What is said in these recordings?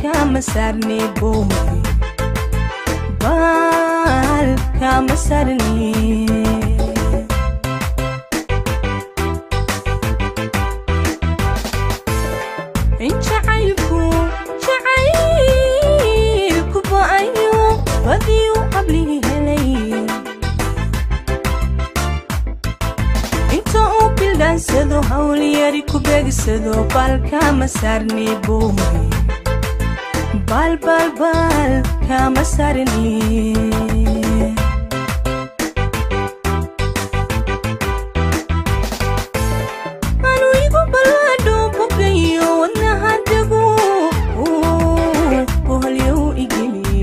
Kama saarni boy, baal kama saarni. In jacaylku jacaylku ba'ayo, badiyu qabligi helay. Inta uu bildhaansado hawl yari ku beegsado, baal kama saarni boy, baal baal baal kama saarni. Anu igu ballaadho bogayo wadnaha degu, boholyow igeli.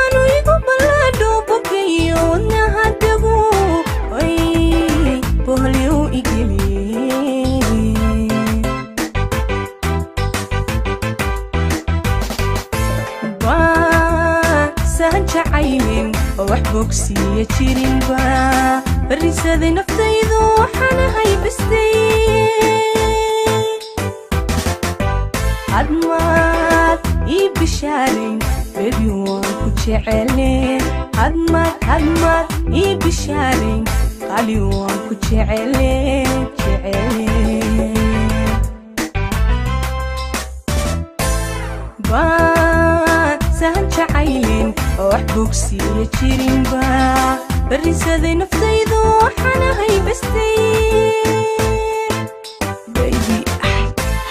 Anu igu ballaadho bogayo wadnaha degu, ay boholyow igeli. Baasan jacaylin oo wax bogsiiya jirinba, barrisaday naftaydu waxaan ahay bastay. Hadmaad ii bishaarayn bebi, waan ku jecele. Hadmaad hadmaad ii bishaarayn qali, waan ku jecele jecele. Baasan jacaylin oo wax bogsiiya jirinba, barrisaday naftaydu waxaan ahay bastay. Baby,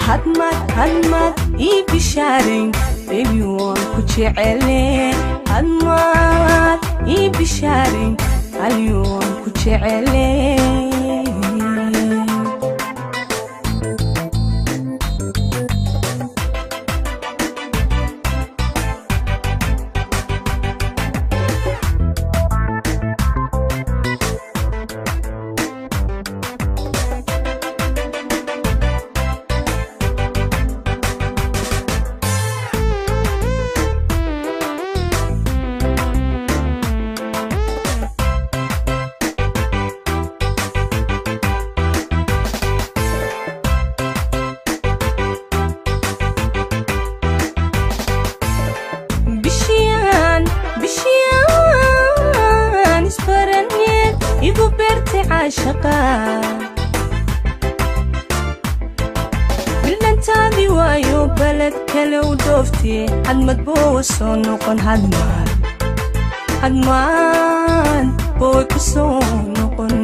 hadmaad hadmaad ii bishaarayn baby, waan ku jecele. Hadmaad ii bishaarayn qali, waan ku jecele. Bishiyaan bishiyaan isbaranyeed igu beertay caashaqa, bildhantaadii waayo baled kale u dhooftee, hadmad boowa soo noqon, hadmaad hadmaad booy ku soo noqon.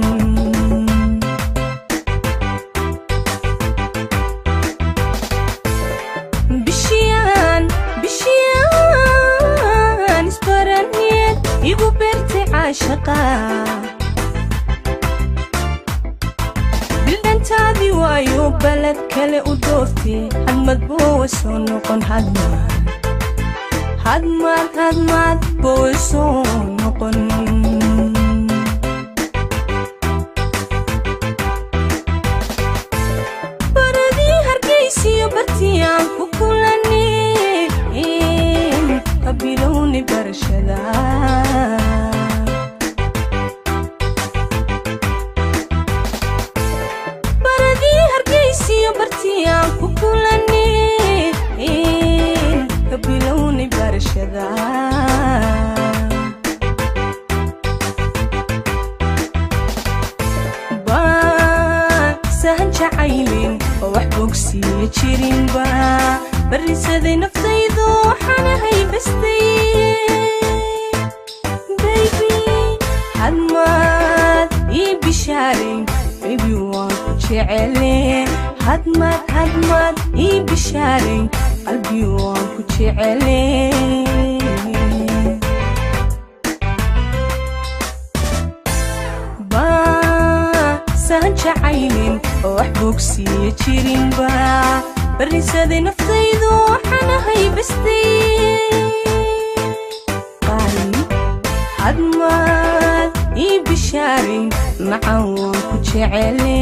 Bishiyaan bishiyaan isbaranyeed igu beertay caashaqa, bildhantaadii waayo baled kale u dhooftee, hadmad boowa soo noqon, hadmaad hadmaad hadmaad booy soo noqon. Baradii Hargeysiyo bartiyaan ku kulanay, ka bilowni barashada. Baradii Hargeysiyo bartiyaan ku kulanay, ka bilowni barashada. Baasan jacaylin oo wax bogsiiya jirinba, barrisaday naftaydu waxaan ahay bastay. Baby, hadmaad ii bishaarayn baby, waan ku jecele. Hadmaad hadmaad ii bishaarayn qalbi, waan ku jecele. Baasan jacaylin oo wax bogsiiya jirinba, barrisaday naftaydu waxaan ahay bastay. Qaali, hadmaad ii bishaarayn macaan, waan ku jecele.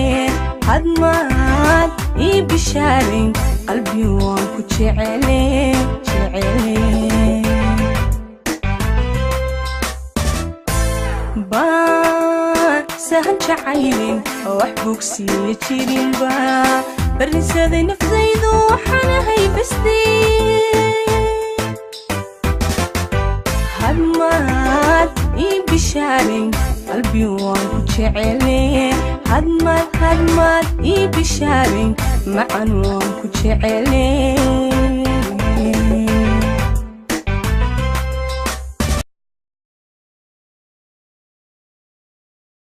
Hadmaad ii bishaarayn qalbi, waan ku jecele jecele. Baasan jacayl Jacaylin wax bogsiiya jirinba barrisaday naftaydu, waxaanahay bastee. Hadmaad ii bishaarayn, qalbi waan ku jecele. Hadmaad, hadmaad ii bishaarayn, macan waan ku jecele.